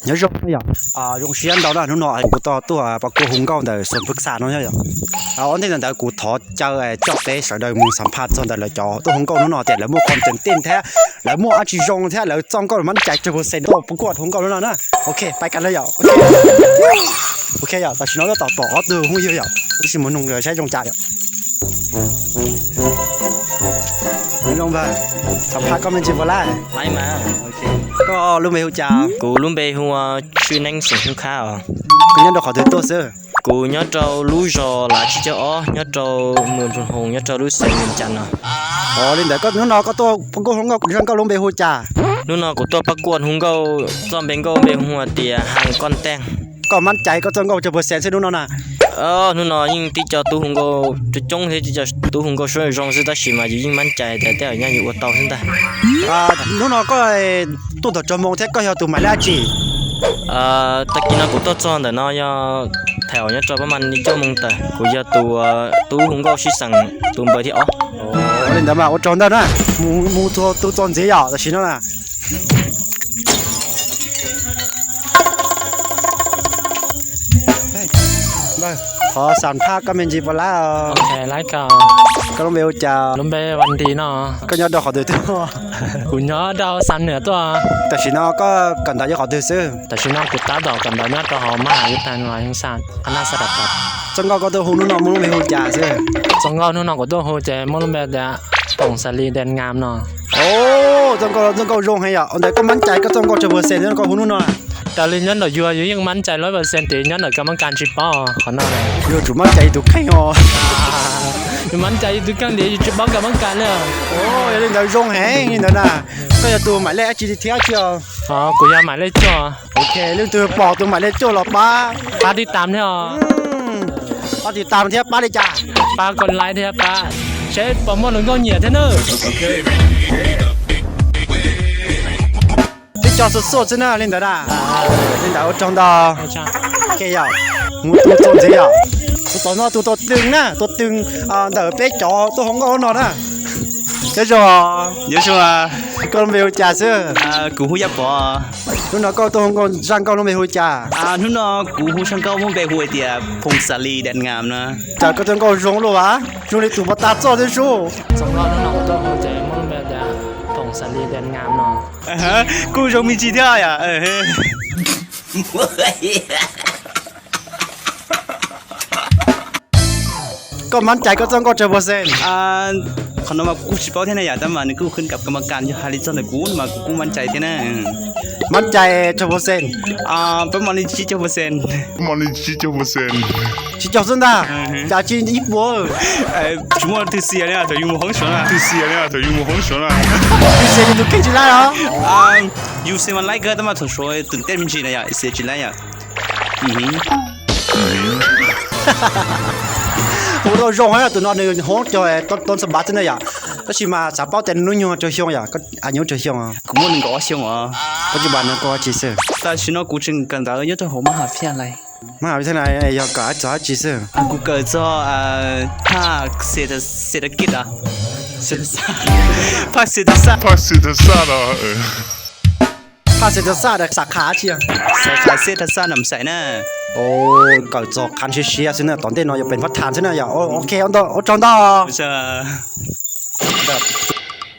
Nhớ Dung nhá. À, Dung siết đâu đó, lúc nọ anh cũng to tua, bà cô Hùng Gâu đợi xuân phước xa nó nhá. À, ổn định là đợi cụ thỏ chờ, ê, cho bé sỏi đời mùng sắm phạt cho đợi là chó. Tôi Hùng Gâu lúc nọ tiện là mua con tiền tin thế, là mua ăn chỉ Dung thế, là trong con mắn chạy cho một xe đô, bà cô Hùng Gâu lúc nọ nữa. Ok, ໄປກັນເລີຍ ໂອເຄ ໂອເຄ ຕອນນີ້ເຮົາກໍຕໍ່ ຕໍ່ອອດເດີ ຮູ້ຢູ່ ຊິມານຸ່ງເດີ ໃຊ້ຈົງຈາກ ນ້ອງເບີ ສຳພາດຄອມເມັນຈິບໍ່ຫຼາຍ ໄລ່ມາ ໂອເຄ ກໍລຸງເບຮູ້ຈັກ ກູລຸງເບຮູ້ວ່າ ຊື່ແນງ ເສີງຮຸ່ງຄາ ກູຍອມຮັບຂໍໂທດເດີ ກູຍອມຮັບຮູ້ ລູກຈໍລາຊິເຈົ້າ ຍອມຮັບຮູ້ ເມືອງໂພນໂຮງ ຍອມຮັບຮູ້ ເສຍເງິນຈັນ ອໍ ເລີຍເດີ ກໍນຸ່ນເນາະ ກໍຕົວປະກວດຮຸ່ງກໍ ເລື່ອງກໍລຸງເບຮູ້ຈັກ ນຸ່ນເນາະ ກໍຕົວປະກວດຮຸ່ງກໍ ຈອມເບັງກໍເບຮູ້ວ່າເຕຍ ຫາງກ່ອນແຕ່ງ ກໍໝັ້ນໃຈກໍຈະເວົ້າຈັກເປີເຊັນຊິໜູ່ນ້ອຍນະ ເອີ ໜູ່ນ້ອຍຍິ່ງຕິດຈອດຕູ້ຮຸ່ງກໍຈະຈົ່ງ ຕິດຈອດຕູ້ຮຸ່ງກໍຊ່ວຍຈົ່ງຊິຕາຊິມາຢູ່ຍິ່ງໝັ້ນໃຈ ແຕ່ແຕ່ຍັງຢູ່ອົດເຕົາຊິຕາ ອ່າ ໜູ່ນ້ອຍກໍຕູດຕໍ່ຈະມົງແທ້ກໍເຮົາຕູໝາຍແລກຈີ ເອີ ຕະກີ້ນ້ອຍກູຕົວຈອນເດີເນາະ ຍາແຖວຍາຈອດປະມານນີ້ຈະມົງເຕີ ກູຢາຕູຕູ້ຮຸ່ງກໍຊິສັງຕູເບີທີ່ອອກ ໂອ້ ເລ່ນດາມາອົດຈອນເດີນະ ໝູ່ ໝູ່ໂທຕູຈອນເສຍຍາຕາຊິນະ ເຮີ້ຍ ເບິ່ງ ຂໍສາມພາກຄອມເມັນຈິບໍ່ລາວ ໂອເຄ ໄລການ ກໍລຸງເບຮູ້ຈັກ ລຸງເບວັນດີເນາະ ກໍຍອດດອກຂໍເດີຕົວ ກູຍອດດອກສາມເໜືອຕົວ ຕາຊິນະ ກໍກັນດາຍອດຂໍເດີຊື່ ຕາຊິນະ ກູຕາດອກກັນດາຍອດດອກເຮົາມະຫາວິທະຍາໄລແຫ່ງຊາດ ຄະນະສະຖາປັດ ຈົງກໍຕົວຮູ້ໜູ່ນ້ອຍ ໝູ່ລຸງເບຮູ້ຈັກຊື່ ຈົງກໍໜູ່ນ້ອຍ ກູຕົວຮູ້ແຈ ໝູ່ລຸງເບຈະ ຜົ້ງສາລີແດນງາມເນາະ ໂອ້ ຈົງກໍ ຈົງກໍຍົງໃຫ້ອະ ອັນໃດກໍໝັ້ນໃຈກໍຈົງກໍຈະເປີເຊັນ ຈົງກໍຮູ້ໜູ່ນ້ອຍ ຕາລີຍອນດອກຢູ່ ຢູ່ຍັງໝັ້ນໃຈຮ້ອຍເປີເຊັນຕິ ຍອນດອກກຳມະການຊິປ້ອນ ຂໍໜ້ອຍ ຢູ່ຈຸໝັ້ນໃຈຢູ່ທຸກຄັ້ງ ຢູ່ໝັ້ນໃຈຢູ່ທຸກຄັ້ງເດ ຢູ່ຈຸປ້ອນກຳມະການເລີຍ ໂອ້ຍ ເລີຍເດີຍົງແຮງນີ້ເດີນະ ກໍຢາກຕູໝາຍເລກ ຈີທີທີ ອໍ ກູຢາກໝາຍເລກຈໍ ໂອເຄ ລືມ ຕູປອກ ຕູໝາຍເລກໂຈ້ລະປະ ປະຕິດຕາມແທ້ ອືມ ປະຕິດຕາມແທ້ ປະເລີຍຈ້າ ປະກົດໄລແທ້ ປະ ເຊັດປະໝົດລົງກໍເຫຍແທ້ເນີ ຕິດຈອດສົດໆຊະນະ ຫຼິ້ນດາດາ ຫຼິ້ນດາໂອຈອງດາ ໂອເຄຍາ ໝູ່ຕູໂຕນເຊຍາ ຕູຕອນນອນ ຕູໂຕຕຶງນະ ໂຕຕຶງ ອ່າ ເດີເປຈອ ໂຕຂອງກໍນອນນະ ເຈຈອ ເຢຊວາ ກໍເມວຈາເຊ ອ່າ ກູຮູ້ຢາກບໍ່ ໜູນະກໍຕົວຂອງກໍຊ່າງກໍລົງໄປຮູ້ຈາ ອ່າ ໜູນະ ກູຮູ້ຊ່າງກໍລົງໄປຮູ້ໄອເດຍ ພົງສາລີແດນງາມນະ ຈາກກໍຕົວຂອງກໍລົງໂລວະ ຊ່ວງນີ້ຕູບໍ່ຕາຊອດເດຊູ ສອງກໍໜູນະກໍຕົວຂອງແຈມອງແບບຈາ ຜົງສາລີແດນງາມເນາະ ອ່າຮະ ກູຊົງມີຈີທີອາ ເອີ ກໍໝັ້ນໃຈກໍຕ້ອງກໍຈະເປີເຊັນ ອ່າ ຂະໜົມວ່າກູຊິເປົ່າແທ້ນະຢາ ແຕ່ວ່ານີ້ກູຂຶ້ນກັບກຳມະການຢູ່ ຫາລິຈອນລະກູມາ ກູໝັ້ນໃຈແທ້ນະ ໝັ້ນໃຈຈະເປີເຊັນ ອ່າ ປະມານສີ່ສິບເປີເຊັນ ປະມານສີ່ສິບເປີເຊັນ ຈະເຈົ້າສຸນດາ ຈາຈີນອີໂປ ເອີ ສມມຸດຖືເສຍເນຍ ເຈົ້າຢູ່ໝູ່ຫ້ອງຊົນລະ ຖືເສຍເນຍ ເຈົ້າຢູ່ໝູ່ຫ້ອງຊົນລະ ເສຍຢູ່ເຂດຈີນລາວເນາະ ອ່າ ຢູ່ເຊມັນໄລເກີດ ແຕ່ວ່າໂທຊ່ວຍຕື່ນເຕັ້ນມິນຈີນະຢາ ເສຍຈີນລາວຢາ ອືຮຶ ໂອ້ໂຫ ໂຕນອນໃນຫ້ອງຈອຍ ຕົ້ນ ຕົ້ນສະບັດເນຍຢາ ກໍຊິມາສາເປົ້າແຕ່ໜຸ່ຍຍົງຈອຍຊຽງຢາ ກໍອາຍຸຈອຍຊຽງ ກະໝົດໜຶ່ງກໍອອດຊຽງອະ ປັດຈຸບັນນັ້ນກໍອາຊີເຊີ ຕາຊິນອກກູຈຶ່ງກັນຕາເອີຍ ໂຕໂຫມະຫາວິທະຍາໄລ ມະຫາວິທະຍາໄລ ເອີ ຢາກກະຈອຍອາຊີເຊີ ອາ ກູເກີລເຈົ້າ ອາ ພາກເສດຖະ ເສດຖະກິດອະ ເສດຖະສາດ ພາກເສດຖະສາດ ພາກເສດຖະສາດອະ ເອີ ພາກເສດຖະສາດ ສາຂາເຊຍ ສາຂາເສດຖະສາດນຳໃສນະ ໂອ້ ເກີດຈອກຄັນເຊຍໆ ຊິນະ ຕອນເດັກນ້ອຍຢາກເປັນປະທານຊິນະ ຢາກ ໂອ ໂອເຄ ອອນໂຕ ໂອຈອນໂຕ ເຊີ